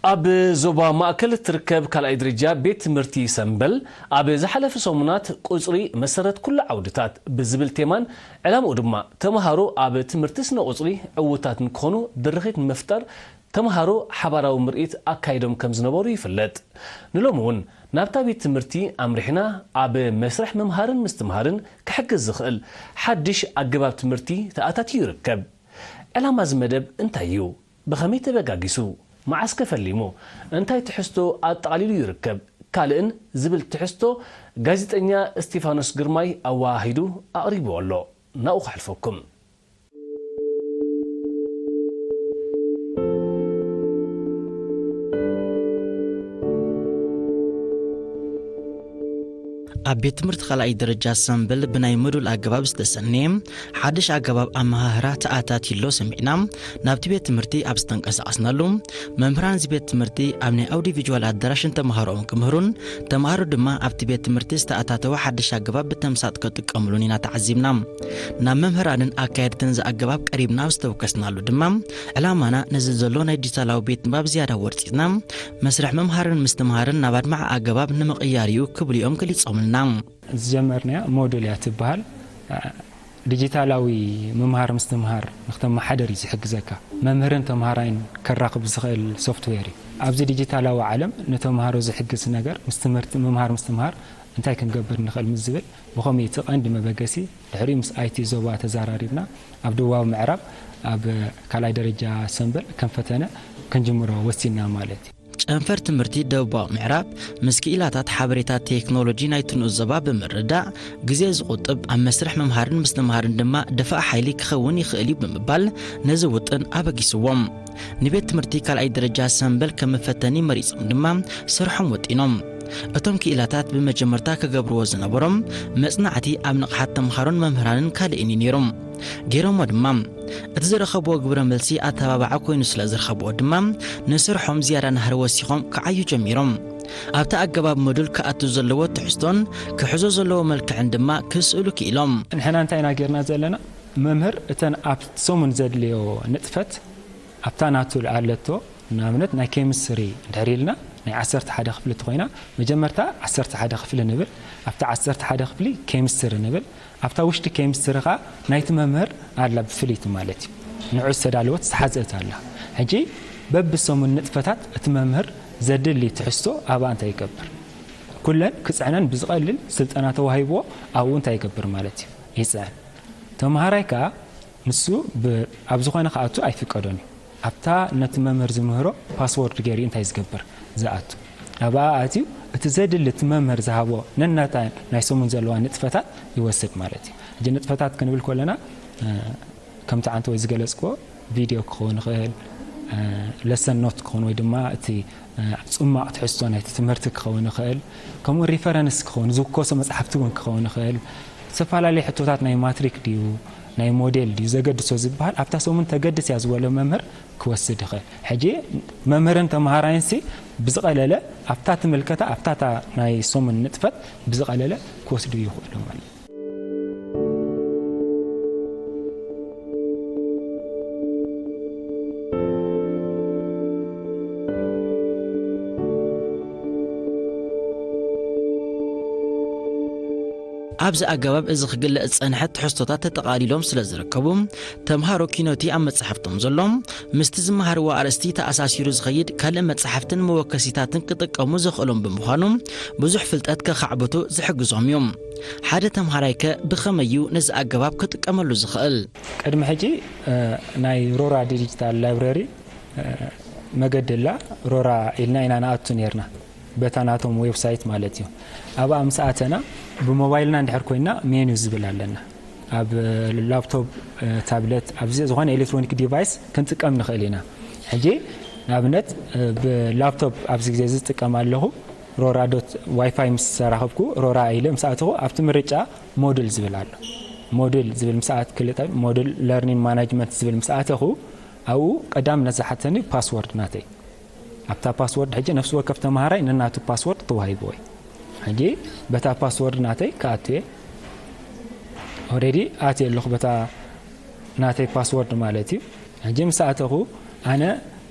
ኣብ ዞባ ማእከል እትርከብ ካልኣይ ደረጃ ቤት ትምህርቲ ሰምበል፣ ኣብ ዝሓለፈ ሰሙናት ቁጽሪ መሰረት ኩሉ ዓውድታት ብዝብል ቴማን ዕላምኡ ድማ ተምሃሮ ኣብ ትምህርቲ ስነ ቁጽሪ ዕዉታት ንክኾኑ ድርኺት ንምፍጣር ተምሃሮ ሓባራዊ ምርኢት ኣካይዶም ከም ዝነበሩ ይፍለጥ። ንሎሚ እውን ናብታ ቤት ትምህርቲ ኣምሪሕና ኣብ መስርሕ ምምሃርን ምስትምሃርን ክሕግዝ ዝኽእል ሓድሽ ኣገባብ ትምህርቲ ተኣታትዩ ይርከብ። ዕላማ እዚ መደብ እንታይ እዩ? ብኸመይ ተበጋጊሱ? መዓስከ ፈሊሙ? እንታይ ትሕዝቶ ኣጠቓሊሉ ይርከብ? ካልእን ዝብል ትሕዝቶ ጋዜጠኛ እስጢፋኖስ ግርማይ ኣወሃሂዱ ኣቕሪብዎ ኣሎ። ናብኡ ከሕልፈኩም። ኣብ ቤት ትምህርቲ ካልኣይ ደረጃ ሰምብል ብናይ ሞዱል ኣገባብ ዝተሰነየ ሓድሽ ኣገባብ ኣመሃህራ ተኣታትዩ ኣሎ ሰሚዕና። ናብቲ ቤት ትምህርቲ ኣብ ዝተንቀሳቐስናሉ፣ መምህራን እዚ ቤት ትምህርቲ ኣብ ናይ ኣውዲዮቪዥዋል ኣዳራሽ ንተምሃሮኦም ክምህሩን፣ ተምሃሮ ድማ ኣብቲ ቤት ትምህርቲ ዝተኣታተወ ሓድሽ ኣገባብ ብተምሳጥ ክጥቀምሉን ኢና ተዓዚብና። ናብ መምህራንን ኣካየድትን እዚ ኣገባብ ቀሪብና ኣብ ዝተወከስናሉ ድማ፣ ዕላማና ነዚ ዘሎ ናይ ዲጂታላዊ ቤት ንባብ ዝያዳ ወርጺጽና፣ መስርሕ ምምሃርን ምስትምሃርን ናብ ኣድማዒ ኣገባብ ንምቕያር እዩ ክብሉ እዮም ገሊጾምልና። ዝጀመርናያ ሞዱል እያ ትበሃል። ዲጂታላዊ ምምሃር ምስትምሃር ንክተመሓደር እዩ ዝሕግዘካ። መምህርን ተምሃራይን ከራኽብ ዝኽእል ሶፍትዌር እዩ። ኣብዚ ዲጂታላዊ ዓለም ንተምሃሮ ዝሕግዝ ነገር ምስ ትምህርቲ፣ ምምሃር ምስትምሃር እንታይ ክንገብር ንኽእል ምስ ዝብል፣ ብኸምኡ እቲ ቀንዲ መበገሲ። ድሕሪኡ ምስ ኣይቲ ዞባ ተዘራሪብና፣ ኣብ ደቡባዊ ምዕራብ ኣብ ካልኣይ ደረጃ ሰምበል ከም ፈተነ ክንጅምሮ ወሲንና ማለት እዩ። ጨንፈር ትምህርቲ ደቡባዊ ምዕራብ ምስ ክኢላታት ሓበሬታ ቴክኖሎጂ ናይቲ ንኡስ ዞባ ብምርዳእ፣ ግዜ ዝቑጥብ፣ ኣብ መስርሕ ምምሃርን ምስትምሃርን ድማ ድፋዕ ሓይሊ ክኸውን ይኽእል እዩ ብምባል ነዚ ውጥን ኣበጊስዎም። ንቤት ትምህርቲ ካልኣይ ደረጃ ሰምበል ከም መፈተኒ መሪጾም ድማ ስርሖም ወጢኖም። እቶም ክኢላታት ብመጀመርታ ክገብርዎ ዝነበሮም መጽናዕቲ ኣብ ንቕሓት ተምሃሮን መምህራንን ካልእን እዩ ነይሩ። ገይሮሞ ድማ። እቲ ዝረኸብዎ ግብረ መልሲ ኣተባባዒ ኮይኑ ስለ ዝረኸብዎ ድማ፣ ንስርሖም ዝያዳ ናህሪ ወሲኾም ክዓዩ ጀሚሮም። ኣብቲ ኣገባብ ሞዱል ክኣቱ ዘለዎ ትሕዝቶን ክሕዞ ዘለዎ መልክዕን ድማ ክስእሉ ክኢሎም። ንሕና እንታይ ኢና ጌርና ዘለና? መምህር እተን ኣብ ሰሙን ዘድልዮ ንጥፈት ኣብታ ናቱ ኣለቶ። ንኣብነት ናይ ኬሚስትሪ እንድሕር ኢልና፣ ናይ ዓሰርተ ሓደ ክፍሊ እንተኾይና፣ መጀመርታ ዓሰርተ ሓደ ክፍሊ ንብል። ኣብታ ዓሰርተ ሓደ ክፍሊ ኬሚስትሪ ንብል። ኣብታ ውሽጢ ኬሚስትሪ ኸኣ ናይቲ መምህር ኣላ ብፍልይቲ ማለት እዩ። ንዑ ዝተዳለወት ዝተሓዝአት ኣላ። ሕጂ በብሰሙን ንጥፈታት እቲ መምህር ዘድሊ ትሕዝቶ ኣብኣ እንታይ ይገብር? ኩለን ክጽዕነን ብዝቐልል ስልጠና ተዋሂብዎ ኣብኡ እንታይ ይገብር ማለት እዩ? ይጽዕን። ተምሃራይ ከኣ ንሱ ብ-፣ ኣብ ዝኾነ ክኣቱ ኣይፍቀዶን እዩ። ኣብታ ነቲ መምህር ዝምህሮ ፓስወርድ ገይሩ እንታይ ዝገብር? ዝኣቱ። ኣብኣ ኣትዩ እቲ ዘድሊ እቲ መምህር ዝሃቦ ነናታ ናይ ሰሙን ዘለዋ ንጥፈታት ይወስድ ማለት እዩ። ሕጂ ንጥፈታት ክንብል ከለና፣ እ፣ ከምቲ ዓንተ ወይ ዝገለጽክዎ ቪድዮ ክኸውን ይኽእል፣ እ፣ ለሰን ኖት ክኸውን ወይ ድማ እቲ፣ እ፣ ጽማቕ ትሕዝቶ ናይቲ ትምህርቲ ክኸውን ይኽእል፣ ከምኡ ሪፈረንስ ክኸውን፣ ዝውከሶ መጽሓፍቲ እውን ክኸውን ይኽእል፣ ዝተፈላለዩ ሕቶታት ናይ ማትሪክ ድዩ፣ ናይ ሞዴል ድዩ ዘገድሶ ዝበሃል ኣብታ ሰሙን ተገድስ እያ ዝበሎ መምህር ክወስድ ይኽእል። ሕጂ መምህርን ተምሃራይንሲ ብዝቐለለ ኣብታ ትምልከታ፣ ኣብታ እታ ናይ ሰሙን ንጥፈት ብዝቐለለ ክወስዱ ይኽእሉ ማለት እዩ። ኣብዚ ኣገባብ እዚ ክግለጽ ዝጸንሐ ትሕዝቶታት ተጠቓሊሎም ስለ ዝርከቡ፣ ተምሃሮ ኪኖቲ ኣብ መጻሕፍቶም ዘሎ፣ ምስቲ ዝመሃርዎ ኣርእስቲ ተኣሳሲሩ ዝኸይድ ካልእ መጻሕፍትን መወከሲታትን ክጥቀሙ ዘኽእሎም ብምዃኑ፣ ብዙሕ ፍልጠት ከኻዕብቱ ዝሕግዞም እዩ። ሓደ ተምሃራይከ ብኸመይ እዩ ነዚ ኣገባብ ክጥቀመሉ ዝኽእል? ቅድሚ ሕጂ፣ እ፣ ናይ ሮራ ዲጂታል ላይብረሪ፣ እ፣ መገዲ ኣላ፣ ሮራ ኢልና ኢና ንኣቱ ነይርና። በታ ናቶም ዌብሳይት ማለት እዩ። ኣብኣ ምስ ኣተና፣ ብሞባይልና እንድሕር ኮይና ሜኑ ዝብል ኣለና። ኣብ ላፕቶፕ፣ እ፣ ታብለት፣ ኣብ ዚ-፣ ዝኾነ ኤሌክትሮኒክ ዲቫይስ ክንጥቀም ንኽእል ኢና። ሕጂ ንኣብነት፣ እ፣ ብላፕቶፕ ኣብዚ ግዜ እዚ ዝጥቀም ኣለኹ። ሮራ ዶት ዋይፋይ ምስ ተራኸብኩ፣ ሮራ ኢለ ምስ ኣተኹ፣ ኣብቲ ምርጫ ሞዱል ዝብል ኣሎ። ሞዱል ዝብል ምስ ኣት-፣ ክልተ ሞዱል ለርኒንግ ማናጅመንት ዝብል ምስ ኣተኹ፣ ኣብኡ ቀዳም ነዝሓተኒ ፓስወርድ ናተይ። ኣብታ ፓስወርድ ሕጂ ነፍሲ ወከፍ ተምሃራይ ነናቱ ፓስወርድ ተዋሂብዎ እዩ። ሕጂ በታ ፓስወርድ ናተይ ክኣቱ እየ። ኦልሬዲ ኣትየ ኣለኹ በታ ናተይ ፓስወርድ ማለት እዩ። ሕጂ ምስ ኣተኹ ኣነ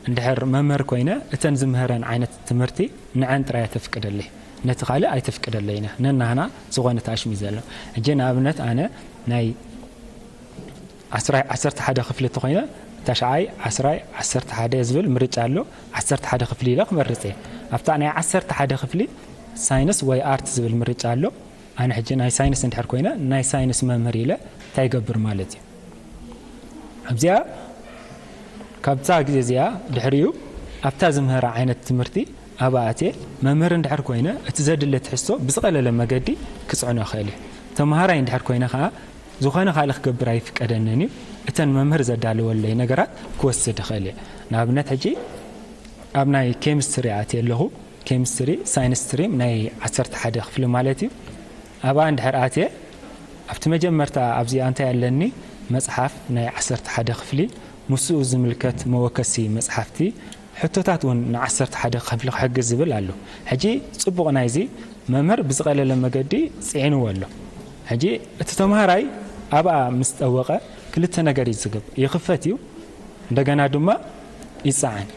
እንድሕር መምህር ኮይነ እተን ዝምህረን ዓይነት ትምህርቲ ንዐን ጥራይ ተፍቅደለይ፣ ነቲ ካልእ ኣይተፍቅደለይነ። ነናህና ዝኾነ ታሽሚ ዘሎ። ሕጂ ንኣብነት ኣነ ናይ ዓስራይ ዓሰርተ ሓደ ክፍሊ እንተኾይነ፣ ታሽዓይ ዓስራይ ዓሰርተ ሓደ ዝብል ምርጫ ኣሎ። ዓሰርተ ሓደ ክፍሊ ኢለ ክመርጽ እየ። ኣብታ ናይ ዓሰርተ ሓደ ክፍሊ ሳይንስ ወይ ኣርት ዝብል ምርጫ ኣሎ። ኣነ ሕጂ ናይ ሳይንስ እንድሕር ኮይነ፣ ናይ ሳይንስ መምህር ኢለ እንታይ ይገብር ማለት እዩ? ኣብዚኣ፣ ካብታ ግዜ እዚኣ ድሕሪኡ ኣብታ ዝምህራ ዓይነት ትምህርቲ ኣብኣ ኣትየ መምህር እንድሕር ኮይነ፣ እቲ ዘድለ ትሕዝቶ ብዝቐለለ መገዲ ክጽዕኖ እኽእል እየ። ተምሃራይ እንድሕር ኮይነ ከኣ፣ ዝኾነ ካልእ ክገብር ኣይፍቀደንን እዩ። እተን መምህር ዘዳለወለይ ነገራት ክወስድ እኽእል እየ። ንኣብነት ሕጂ ኣብ ናይ ኬሚስትሪ ኣትየ ኣለኹ። ኬሚስትሪ ሳይንስ ስትሪም ናይ ዓሰርተ ሓደ ክፍሊ ማለት እዩ። ኣብኣ እንድሕር ኣትየ ኣብቲ መጀመርታ ኣብዚኣ እንታይ ኣለኒ? መጽሓፍ ናይ ዓሰርተ ሓደ ክፍሊ፣ ምስኡ ዝምልከት መወከሲ መጽሓፍቲ፣ ሕቶታት እውን ን ዓሰርተ ሓደ ክፍሊ ክሕግዝ ዝብል ኣሎ። ሕጂ ጽቡቕ ናይዚ መምህር ብዝቐለለ መገዲ ጽዒንዎ ኣሎ። ሕጂ እቲ ተምሃራይ ኣብኣ ምስ ጠወቐ ክልተ ነገር እዩ ዝገብር። ይኽፈት እዩ፣ እንደገና ድማ ይጸዓን።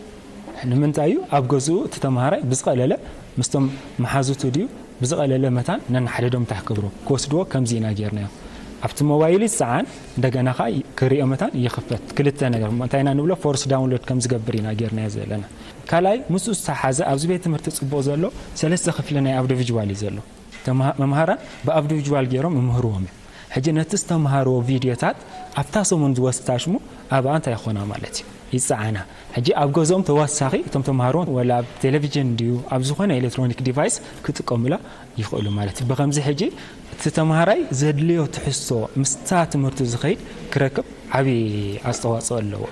ንምንታይ እዩ? ኣብ ገዝኡ እቲ ተምሃራይ ብዝቐለለ ምስቶም መሓዙቱ ድዩ ብዝቐለለ መታን ነንሓድሕዶም እንታይ ክገብሩ ክወስድዎ ከምዚ ኢና ጌርናዮ። ኣብቲ ሞባይሉ ይጸዓን፣ እንደገና ኸኣ ክርእዮ መታን ይኽፈት። ክልተ ነገር እንታይ ኢና ንብሎ? ፎርስ ዳውንሎድ ከም ዝገብር ኢና ጌርናዮ ዘለና። ካልኣይ ምስኡ ዝተሓዘ ኣብዚ ቤት ትምህርቲ ጽቡቕ ዘሎ ሰለስተ ክፍሊ ናይ ኣውዲቪዥዋል እዩ ዘሎ። ተምሃ- መምሃራን ብኣውዲቪዥዋል ገይሮም ይምህርዎም እዮም። ሕጂ ነቲ ዝተምሃርዎ ቪድዮታት ኣብታ ሰሙን ዝወስዳ ሽሙ ኣብኣ እንታይ ይኾና ማለት እዩ፣ ይጸዓና። ሕጂ ኣብ ገዝኦም ተወሳኺ እቶም ተምሃሮ ወላ ኣብ ቴሌቪዥን ድዩ ኣብ ዝኾነ ኤሌክትሮኒክ ዲቫይስ ክጥቀሙላ ይኽእሉ ማለት እዩ። ብኸምዚ ሕጂ እቲ ተምሃራይ ዘድልዮ ትሕዝቶ ምስታ ትምህርቱ ዝኸይድ ክረክብ ዓብዪ ኣስተዋጽኦ ኣለዎ።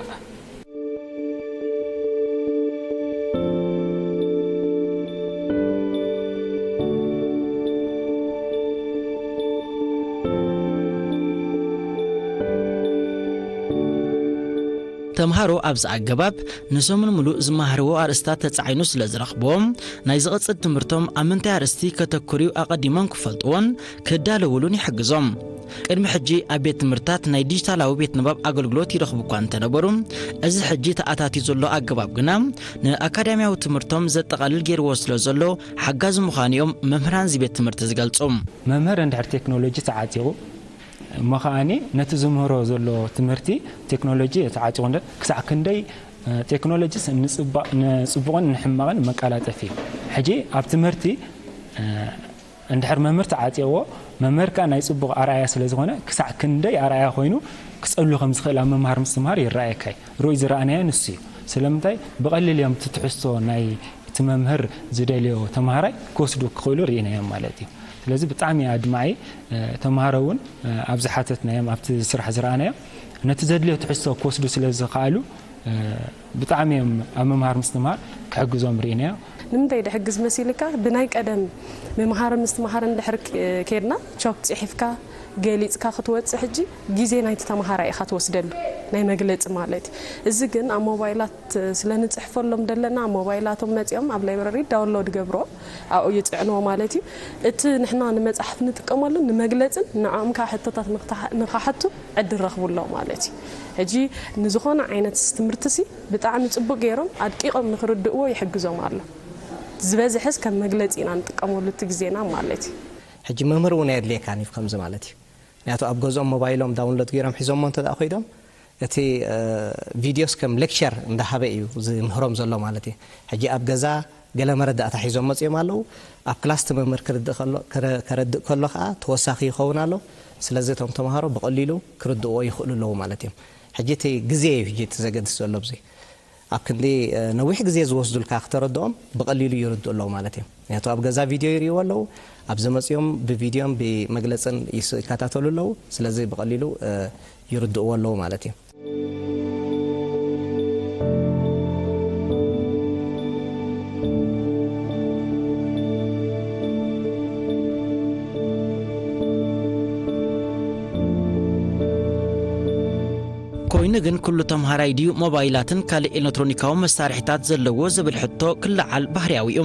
ተምሃሮ ኣብዚ ኣገባብ ንሰሙን ምሉእ ዝመሃርዎ ኣርእስታት ተጻዒኑ ስለ ዝረኽብዎም፣ ናይ ዝቕጽል ትምህርቶም ኣብ ምንታይ ኣርእስቲ ከተኩር እዩ ኣቐዲሞም ክፈልጥዎን ክዳለውሉን ይሕግዞም። ቅድሚ ሕጂ ኣብ ቤት ትምህርትታት ናይ ዲጂታላዊ ቤት ንባብ ኣገልግሎት ይረኽቡ እኳ እንተነበሩ፣ እዚ ሕጂ ተኣታትዩ ዘሎ ኣገባብ ግና ንኣካዳሚያዊ ትምህርቶም ዘጠቓልል ገይርዎ ስለ ዘሎ ሓጋዚ ምዃኑ እዮም መምህራን እዚ ቤት ትምህርቲ ዝገልጹ። መምህር እንድሕር ቴክኖሎጂ ተዓጢቑ እሞ ከኣኒ ነቲ ዝምህሮ ዘሎ ትምህርቲ ቴክኖሎጂ ተዓጢቑ እንደ ክሳዕ ክንደይ ቴክኖሎጂስ ንጽቡቕን ንሕማቕን መቀላጠፊ እዩ። ሕጂ ኣብ ትምህርቲ እንድሕር መምህር ተዓጢቕዎ፣ መምህር ከኣ ናይ ጽቡቕ ኣርኣያ ስለ ዝኾነ፣ ክሳዕ ክንደይ ኣርኣያ ኮይኑ ክጸሉ ከም ዝኽእል ኣብ ምምሃር ምስትምሃር ይረኣየካ እዩ። ርኡይ ዝረኣናዮ ንሱ እዩ። ስለምንታይ? ብቐሊል እዮም እቲ ትሕዝቶ ናይ እቲ መምህር ዝደልዮ ተምሃራይ ክወስዱ ክኽእሉ ርኢናዮም ማለት እዩ። ስለዚ ብጣዕሚ ኣድማዒ፣ ተምሃሮ እውን ኣብዚ ሓተትናዮም ኣብቲ ስራሕ ዝረኣናዮ ነቲ ዘድልዮ ትሕዝቶ ክወስዱ ስለ ዝኸኣሉ ብጣዕሚ እዮም ኣብ ምምሃር ምስትምሃር ክሕግዞም ርኢናዮ። ንምንታይ ድሕግዝ መሲልካ? ብናይ ቀደም ምምሃር ምስትምሃር እንድሕር ኬድና ቾክ ጽሒፍካ ገሊጽካ ክትወጽእ ሕጂ ግዜ ናይቲ ተምሃራይ ኢኻ ትወስደሉ፣ ናይ መግለጺ ማለት እዩ። እዚ ግን ኣብ ሞባይላት ስለ ንጽሕፈሎም ደለና ኣብ ሞባይላቶም መጺኦም ኣብ ላይብረሪ ዳውንሎድ ገብሮ ኣብኡ ይጽዕንዎ ማለት እዩ። እቲ ንሕና ንመጽሓፍ ንጥቀመሉ ንመግለጽን ንዕኦም ከኣ ሕቶታት ንኽሓቱ ዕድል ረኽቡ ኣሎ ማለት እዩ። ሕጂ ንዝኾነ ዓይነት ትምህርትሲ ብጣዕሚ ጽቡቕ ገይሮም ኣድቂቖም ንኽርድእዎ ይሕግዞም ኣሎ። ዝበዝሐስ ከም መግለጺ ኢና ንጥቀመሉ እቲ ግዜና ማለት እዩ። ሕጂ መምህር እውን ኣየድልየካን እዩ ከምዚ ማለት እዩ። ምክንያቱ ኣብ ገዝኦም ሞባይሎም ዳውንሎድ ገይሮም ሒዞሞ እንተ ደኣ ኮይዶም እቲ ቪድዮስ ከም ሌክቸር እንዳሃበ እዩ ዝምህሮም ዘሎ ማለት እዩ። ሕጂ ኣብ ገዛ ገለ መረዳእታ ሒዞም መጺኦም ኣለዉ። ኣብ ክላስ እቲ መምህር ክርድእ ከሎ ከረ- ከረድእ ከሎ ከኣ ተወሳኺ ይኸውን ኣሎ። ስለዚ እቶም ተምሃሮ ብቐሊሉ ክርድእዎ ይኽእሉ ኣለዉ ማለት እዮም። ሕጂ እቲ ግዜ እዩ ሕጂ እቲ ዘገድስ ዘሎ ኣብዚ ኣብ ክንዲ ነዊሕ ግዜ ዝወስዱልካ ክተረድኦም ብቐሊሉ ይርድኡ ኣለዉ ማለት እዮም። ምክንያቱ ኣብ ገዛ ቪድዮ ይርእይዎ ኣለዉ፣ ኣብ ዘመፅኦም ብቪድዮን ብመግለፅን ይስ- ይከታተሉ ኣለዉ። ስለዚ ብቐሊሉ ይርድእዎ ኣለዉ ማለት እዩ። ኮይኑ ግን ኩሉ ተምሃራይ ድዩ ሞባይላትን ካልእ ኤሌክትሮኒካዊ መሳርሒታት ዘለዎ ዝብል ሕቶ ክለዓል ባህርያዊ እዩ።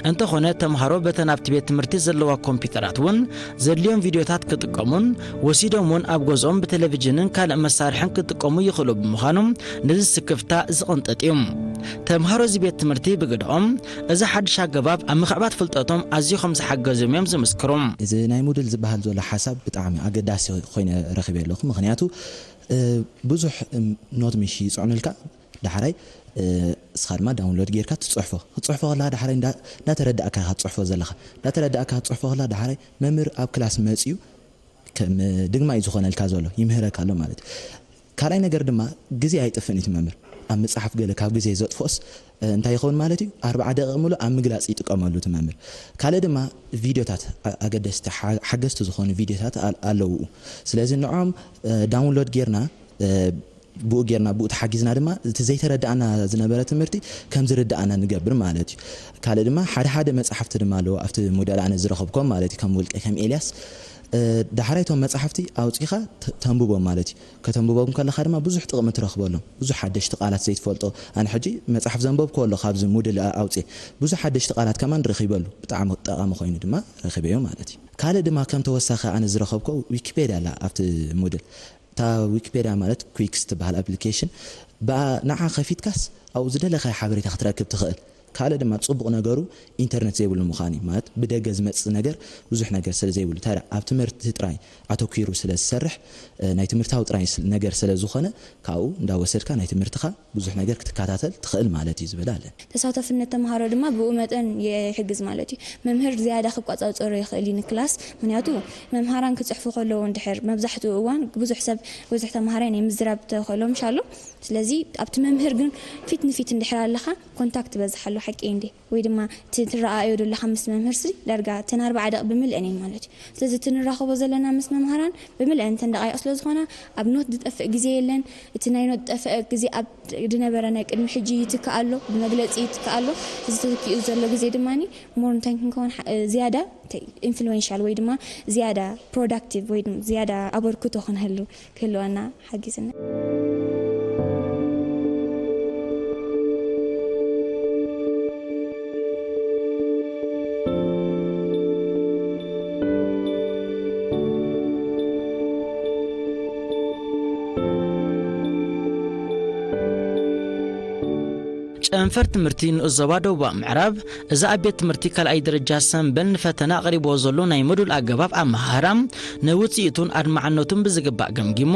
እንተኾነ ተምሃሮ በተን ኣብቲ ቤት ትምህርቲ ዘለዋ ኮምፒውተራት እውን ዘድልዮም ቪድዮታት ክጥቀሙን ወሲዶም እውን ኣብ ገዝኦም ብቴሌቪዥንን ካልእ መሳርሕን ክጥቀሙ ይኽእሉ ብምዃኑ ነዚ ስክፍታ ዝቕንጥጥ እዩ። ተምሃሮ እዚ ቤት ትምህርቲ ብግድኦም እዚ ሓድሽ ኣገባብ ኣብ ምኽዕባት ፍልጠቶም ኣዝዩ ከም ዝሓገዞም እዮም ዝምስክሩ። እዚ ናይ ሙድል ዝበሃል ዘሎ ሓሳብ ብጣዕሚ ኣገዳሲ ኮይነ ረኺበ ኣለኹ። ምኽንያቱ ብዙሕ ኖት ምሽ ይፅዕኑልካ። ዳሕራይ እስኻ ድማ ዳውንሎድ ጌርካ ትፅሕፎ ክትፅሕፎ ከለካ ዳሕራይ እንዳተረዳእካ ኢካ ትፅሕፎ ዘለካ። እንዳተረዳእካ ክትፅሕፎ ከለካ ዳሕራይ መምህር ኣብ ክላስ መፅዩ ከም ድግማ እዩ ዝኾነልካ ዘሎ፣ ይምህረካ ኣሎ ማለት እዩ። ካልኣይ ነገር ድማ ግዜ ኣይጥፍእን እዩ እቲ መምህር። ኣብ መፅሓፍ ገለ ካብ ግዜ ዘጥፍኦስ እንታይ ይኸውን ማለት እዩ? ኣርባዓ ደቂቕ ምሉእ ኣብ ምግላፅ ይጥቀመሉ እቲ መምህር። ካልእ ድማ ቪድዮታት፣ ኣገደስቲ ሓገዝቲ ዝኾኑ ቪድዮታት ኣለውኡ። ስለዚ ንዕኦም ዳውንሎድ ጌርና ብኡ ጌርና ብኡ ተሓጊዝና ድማ እቲ ዘይተረዳእና ዝነበረ ትምህርቲ ከም ዝርዳእና ንገብር ማለት እዩ። ካልእ ድማ ሓደ ሓደ መፅሓፍቲ ድማ ኣለዎ ኣብቲ ሞዴል ኣነ ዝረኸብኮም ማለት እዩ፣ ከም ውልቀ ከም ኤልያስ። ዳሕራይ እቶም መፅሓፍቲ ኣውፂኻ ተንብቦም ማለት እዩ። ከተንብቦም ከለኻ ድማ ብዙሕ ጥቕሚ ትረኽበሎም። ብዙሕ ሓደሽቲ ቃላት ዘይትፈልጦ፣ ኣነ ሕጂ መፅሓፍ ዘንበብኩ ኣሎ ካብዚ ሙድል ኣውፅእ ብዙሕ ሓደሽቲ ቃላት ከማን ረኺበሉ፣ ብጣዕሚ ጠቓሚ ኮይኑ ድማ ረኺበዮ ማለት እዩ። ካልእ ድማ ከም ተወሳኺ ኣነ ዝረኸብኮ ዊኪፔድያ ኣላ ኣብቲ ሙድል። እታ ዊኪፔድያ ማለት ኩክስ ትበሃል ኣፕሊኬሽን፣ ብኣ ንዓ ከፊትካስ ኣብኡ ዝደለኻዮ ሓበሬታ ክትረክብ ትኽእል። ካልእ ድማ ጽቡቕ ነገሩ ኢንተርነት ዘይብሉ ምዃን እዩ። ማለት ብደገ ዝመጽእ ነገር ብዙሕ ነገር ስለ ዘይብሉ፣ ታዲያ ኣብ ትምህርቲ ጥራይ ኣተኲሩ ስለ ዝሰርሕ፣ እ፣ ናይ ትምህርታዊ ጥራይ ስ-፣ ነገር ስለ ዝኾነ ካብኡ እንዳወሰድካ ናይ ትምህርትኻ ብዙሕ ነገር ክትከታተል ትኽእል ማለት እዩ ዝብል ኣለ። ተሳታፍነት ተምሃሮ ድማ ብኡ መጠን ይሕግዝ ማለት እዩ። መምህር ዝያዳ ክቆጻጸሮ ይኽእል እዩ ንክላስ፣ ምኽንያቱ መምሃራን ክጽሕፉ ከለዉ እንድሕር መብዛሕትኡ እዋን ብዙሕ ሰብ፣ ብዙሕ ተምሃራይ ናይ ምዝራብ ተኽእሎ ምሽ ኣሎ። ስለዚ ኣብቲ መምህር ግን ፊት ንፊት እንድሕር ኣለኻ ኮንታክት በዝሕ ኣሎ፣ ሓቂ እንዴ? ወይ ድማ እቲ ትረኣዮ ዘለኻ ምስ መምህር ሲ ዳርጋ እተን ኣርባዓ ደቕ ብምልአን እየን ማለት እዩ። ስለዚ እቲ ንራኸቦ ዘለና ምስ መምሃራን ብምልአን እተን ደቓይቕ ስለ ዝኾና ኣብ ኖት ዝጠፍእ ግዜ የለን። እቲ ናይ ኖት ዝጠፍአ ግዜ ኣብ ዝነበረ ናይ ቅድሚ ሕጂ ይትካእ ኣሎ፣ ብመግለጺ ይትካእ ኣሎ። እዚ ተተኪኡ ዘሎ ግዜ ድማ ሞር እንታይ ክንከውን ሓ-፣ ዝያዳ ኢንፍሉዌንሻል ወይ ድማ ዝያዳ ፕሮዳክቲቭ ወይ ድማ ዝያዳ ኣበርክቶ ክንህሉ ክህልወና ሓጊዝና። ጨንፈር ትምህርቲ ንኡስ ዞባ ደቡባዊ ምዕራብ፣ እዚ ኣብ ቤት ትምህርቲ ካልኣይ ደረጃ ሰምበል ንፈተና ኣቕሪብዎ ዘሎ ናይ ሞዱል ኣገባብ ኣመሃህራ፣ ንውጽኢቱን ኣድማዕነቱን ብዝግባእ ገምጊሙ፣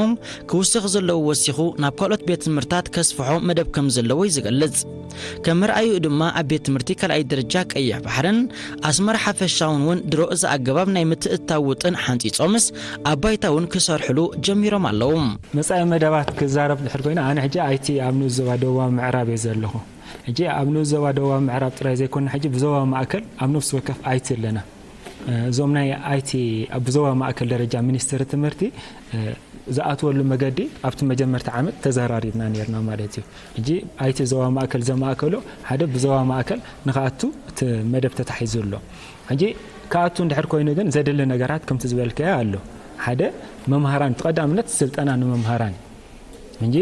ክውሰኽ ዘለዎ ወሲኹ ናብ ካልኦት ቤት ትምህርታት ከስፍሖ መደብ ከም ዘለዎ እዩ ዝገልጽ። ከም መርኣይኡ ድማ ኣብ ቤት ትምህርቲ ካልኣይ ደረጃ ቀይሕ ባሕርን ኣስመራ ሓፈሻውን እውን ድሮ እዚ ኣገባብ ናይ ምትእትታው ውጥን ሓንጺጾምስ ኣብ ባይታ እውን ክሰርሕሉ ጀሚሮም ኣለዉ። መጻኢ መደባት ክዛረብ ድሕር ኮይነ፣ ኣነ ሕጂ ኣይቲ ኣብ ንኡስ ዞባ ደቡባዊ ምዕራብ እየ ዘለኹ። ሕጂ ኣብ ንኡስ ዞባ ደቡባዊ ምዕራብ ጥራይ ዘይኮነ፣ ሕጂ ብዞባ ማእከል ኣብ ነፍሲ ወከፍ ኣይቲ ኣለና። እ፣ እዞም ናይ ኣይቲ ኣብ ብዞባ ማእከል ደረጃ ሚኒስትሪ ትምህርቲ፣ እ፣ ዝኣትወሉ መገዲ ኣብቲ መጀመርታ ዓመት ተዘራሪብና ነይርና ማለት እዩ። ሕጂ ኣይቲ ዞባ ማእከል ዘማእከሎ ሓደ ብዞባ ማእከል ንኽኣቱ እቲ መደብ ተታሒዙ ኣሎ። ሕጂ ክኣቱ እንድሕር ኮይኑ ግን ዘድሊ ነገራት ከምቲ ዝበልካዮ ኣሎ። ሓደ መምሃራን፣ እቲ ቀዳምነት ስልጠና ንመምሃራን። ሕጂ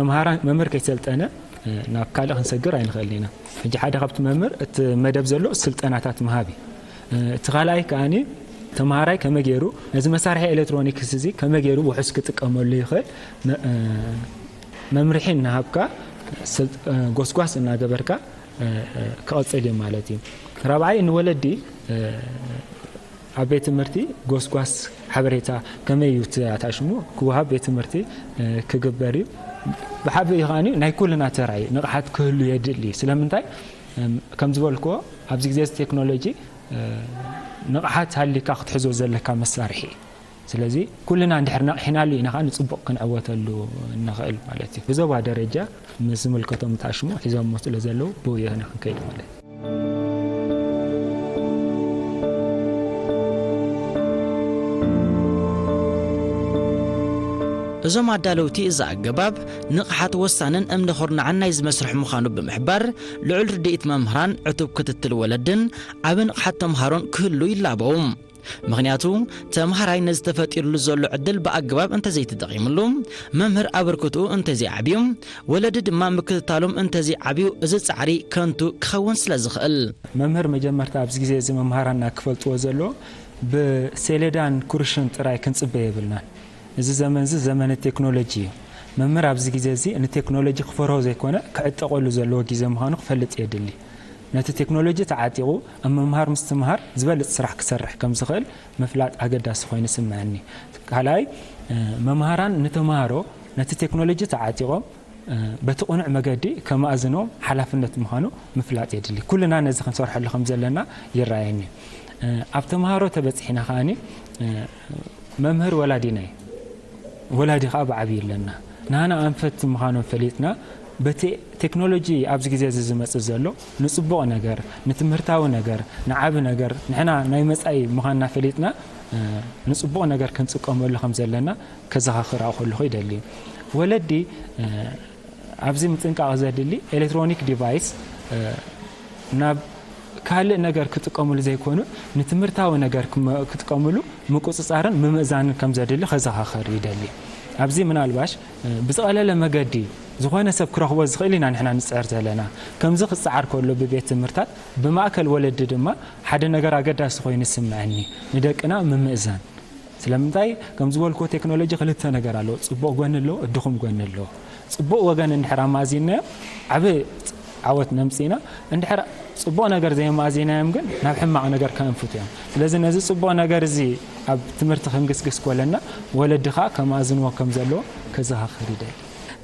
መምሃራን፣ መምህር ከይሰልጠነ፣ እ፣ ናብ ካልእ ክንሰግር ኣይንኽእልን ኢና። ሕጂ ሓደ ካብቲ መምህር እቲ መደብ ዘሎ ስልጠናታት ምሃብ እዩ። እ፣ እቲ ካልኣይ ከኣኒ ተምሃራይ ከመይ ገይሩ ነዚ መሳርሒ ኤሌክትሮኒክስ እዚ ከመይ ገይሩ ውሑስ ክጥቀመሉ ይኽእል መ-፣ እ፣ መምርሒ እናሃብካ ስል-፣ እ፣ ጎስጓስ እናገበርካ፣ እ፣ እ፣ ክቐጽል እዩ ማለት እዩ። ራብዓይ ንወለዲ፣ እ፣ ኣብ ቤት ትምህርቲ ጎስጓስ ሓበሬታ ከመይ እዩ እቲ ኣታሽሙ ክወሃብ ቤት ትምህርቲ፣ እ፣ ክግበር እዩ። ብሓቢኡ ከኣ ናይ ኩልና ተራ እዩ፣ ንቕሓት ክህሉ የድሊ እዩ። ስለምንታይ? እም፣ ከም ዝበልክዎ ኣብዚ ግዜ እዚ ቴክኖሎጂ፣ እ፣ ንቕሓት ሃሊካ ክትሕዞ ዘለካ መሳርሒ እዩ። ስለዚ ኩልና እንድሕር ነቕሒናሉ ኢና ከኣ ንጽቡቕ ክንዕወተሉ እንኽእል ማለት እዩ። ብዞባ ደረጃ ምስ ዝምልከቶም ኣታሽሙ ሒዞሞ ስለ ዘለዉ ብኡ እዩ ክንከይድ ማለት እዩ። እዞም ኣዳለውቲ እዚ ኣገባብ ንቕሓት ወሳንን እምነ ኹርናዕን ናይዚ መስርሕ ምዃኑ ብምሕባር፣ ልዑል ርድኢት መምህራን፣ ዕቱብ ክትትል ወለድን ዓቢ ንቕሓት ተምሃሮን ክህሉ ይላበዉ። ምኽንያቱ ተምሃራይ ነዚ ተፈጢሩሉ ዘሎ ዕድል ብኣገባብ እንተዘይተጠቒምሉ፣ መምህር ኣበርክትኡ እንተዘይዓብዩ፣ ወለዲ ድማ ምክትታሎም እንተዘይዓብዩ፣ እዚ ጻዕሪ ከንቱ ክኸውን ስለ ዝኽእል። መምህር መጀመርታ ኣብዚ ግዜ እዚ መምሃራና ክፈልጥዎ ዘለዎ ብሰሌዳን ኩርሽን ጥራይ ክንጽበ የብልናን። እዚ ዘመን እዚ ዘመነ ቴክኖሎጂ እዩ። መምህር ኣብዚ ግዜ እዚ ንቴክኖሎጂ ክፈርሆ ዘይኮነ ክዕጠቐሉ ዘለዎ ግዜ ምዃኑ ክፈልጥ የድሊ። ነቲ ቴክኖሎጂ ተዓጢቑ ኣብ ምምሃር ምስትምሃር ዝበልጽ ስራሕ ክሰርሕ ከም ዝኽእል ምፍላጥ ኣገዳሲ ኮይኑ ይስምዐኒ። ካልኣይ፣ መምሃራን ንተምሃሮ ነቲ ቴክኖሎጂ ተዓጢቖም በቲ ቅኑዕ መገዲ ከማእዝኖም ሓላፍነት ምዃኑ ምፍላጥ የድሊ። ኩልና ነዚ ክንሰርሐሉ ከም ዘለና ይረኣየኒ። ኣብ ተምሃሮ ተበጺሕና ከኣኒ መምህር ወላዲና እዩ። ወላዲ ከኣ ብዓብዪ ኣለና። ንሃና ኣንፈት ምዃኖም ፈሊጥና በቲ ቴክኖሎጂ ኣብዚ ግዜ እዚ ዝመጽእ ዘሎ ንጽቡቕ ነገር፣ ንትምህርታዊ ነገር፣ ንዓቢ ነገር፣ ንሕና ናይ መጻኢ ምዃንና ፈሊጥና ንጽቡቕ ነገር ክንጥቀመሉ ከም ዘለና ከዘኻኽር ከለኹ ይደሊ። ወለዲ ኣብዚ ምጥንቃቕ ዘድሊ ኤሌክትሮኒክ ዲቫይስ ናብ ካልእ ነገር ክጥቀምሉ ዘይኮኑ ንትምህርታዊ ነገር ክጥቀምሉ ምቁጽጻርን ምምእዛንን ከም ዘድሊ ከዘኻኽር ይደሊ። ኣብዚ ምናልባሽ ብዝቐለለ መገዲ ዝኾነ ሰብ ክረኽቦ ዝኽእል ኢና ንሕና ንጽዕር ዘለና። ከምዚ ክጽዓር ከሎ ብቤት ትምህርታት ብማእከል ወለዲ ድማ ሓደ ነገር ኣገዳሲ ኮይኑ ይስምዐኒ። ንደቅና ምምእዛን ስለምንታይ ከም ዝበልኩ ቴክኖሎጂ ክልተ ነገር ኣለዎ። ጽቡቕ ጎኒ ኣለዎ፣ ድኹም ጎኒ ኣለዎ። ጽቡቕ ወገን እንድሕር ኣማዚንናዮ ዓቢ ዓወት ነምጽኢና። እንድሕር ጽቡቕ ነገር ዘይማዚናዮም ግን ናብ ሕማቕ ነገር ከእንፍቱ እዮም። ስለዚ ነዚ ጽቡቕ ነገር እዚ ኣብ ትምህርቲ ክንግስግስ ኮለና ወለዲ ከኣ ከማዝንዎ ከም ዘለዎ ከዘኻኽር ይደሊ።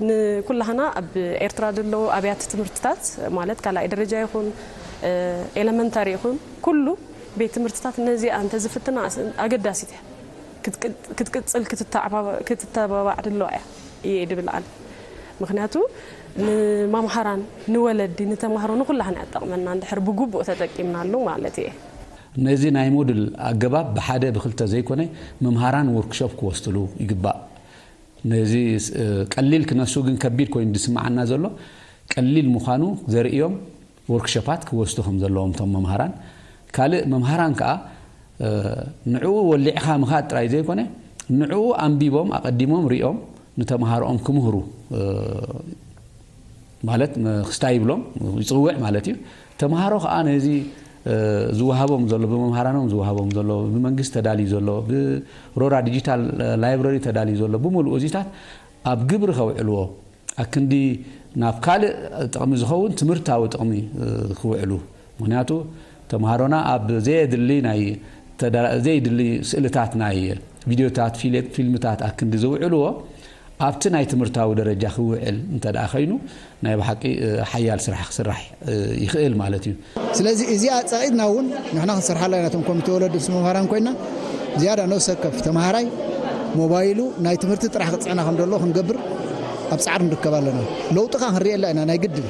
ንኩላህና ኣብ ኤርትራ ዘለዉ ኣብያተ ትምህርትታት ማለት ካልኣይ ደረጃ ይኹን ኤለመንታሪ ይኹን ኩሉ ቤት ትምህርትታት ነዚኣ እንተዝፍትና ኣገዳሲት እያ። ክትቅጽል ክትተባባዕ ድለዋ እያ እየ ድብል ኣነ። ምክንያቱ ንመምሃራን ንወለዲ ንተማሃሮ ንኩላህና እያ ትጠቕመና እንድሕር ብግቡእ ተጠቂምናሉ ማለት እየ። ነዚ ናይ ሞድል ኣገባብ ብሓደ ብክልተ ዘይኮነ መምሃራን ወርክሾፕ ክወስድሉ ይግባእ። ነዚ ቀሊል ክነሱ ግን ከቢድ ኮይኑ ዝስምዓና ዘሎ ቀሊል ምዃኑ ዘርእዮም ወርክሾፓት ክወስዱ ከም ዘለዎም እቶም መምሃራን። ካልእ መምሃራን ከኣ ንዕኡ ወሊዕኻ ምኻድ ጥራይ ዘይኮነ ንዕኡ ኣንቢቦም ኣቐዲሞም ሪኦም ንተምሃሮኦም ክምህሩ ማለት ክስታይ ይብሎም ይጽውዕ ማለት እዩ። ተምሃሮ ከኣ ነዚ ዝወሃቦም ዘሎ ብመምሃራኖም ዝወሃቦም ዘሎ ብመንግስቲ ተዳልዩ ዘሎ ብሮራ ዲጂታል ላይብረሪ ተዳልዩ ዘሎ ብምሉኡ እዚታት ኣብ ግብሪ ከውዕልዎ ኣክንዲ ናብ ካልእ ጥቕሚ ዝኸውን ትምህርታዊ ጥቕሚ ክውዕሉ። ምክንያቱ ተምሃሮና ኣብ ዘየድሊ ናይ ተዳ- ዘየድሊ ስእልታት ናይ ቪድዮታት ፊልምታት ኣክንዲ ዝውዕልዎ ኣብቲ ናይ ትምህርታዊ ደረጃ ክውዕል እንተ ደኣ ኮይኑ ናይ ብሓቂ ሓያል ስራሕ ክስራሕ ይኽእል ማለት እዩ። ስለዚ እዚኣ ጸቒጥና እውን ንሕና ክንሰርሓላ ኢና። እቶም ኮሚቴ ወለዲ ምስ መምሃራን ኮይና ዝያዳ ነፍሲ ወከፍ ተምሃራይ ሞባይሉ ናይ ትምህርቲ ጥራሕ ክጽዕና ከም ዘለዎ ክንገብር ኣብ ጻዕሪ ንርከብ ኣለና። ለውጥኻ ክንርእየላ ኢና ናይ ግድን።